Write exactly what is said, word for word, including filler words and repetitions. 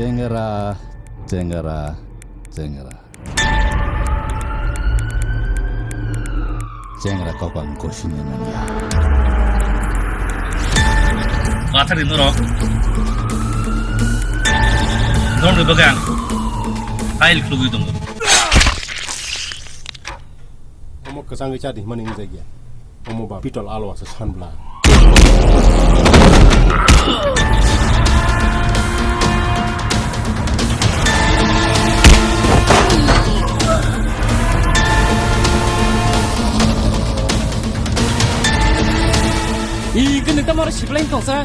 Chengra, chengra, chengra. Chengra kok ang kosini manya. Bathari norok. Norokni bagwi ang file khulugwi tongo. Omo kwchangwi chadi hwnmani wngjakya. Omo ba pitol alwa se sanbla. Ih, kene tamaro sibleng tongsa.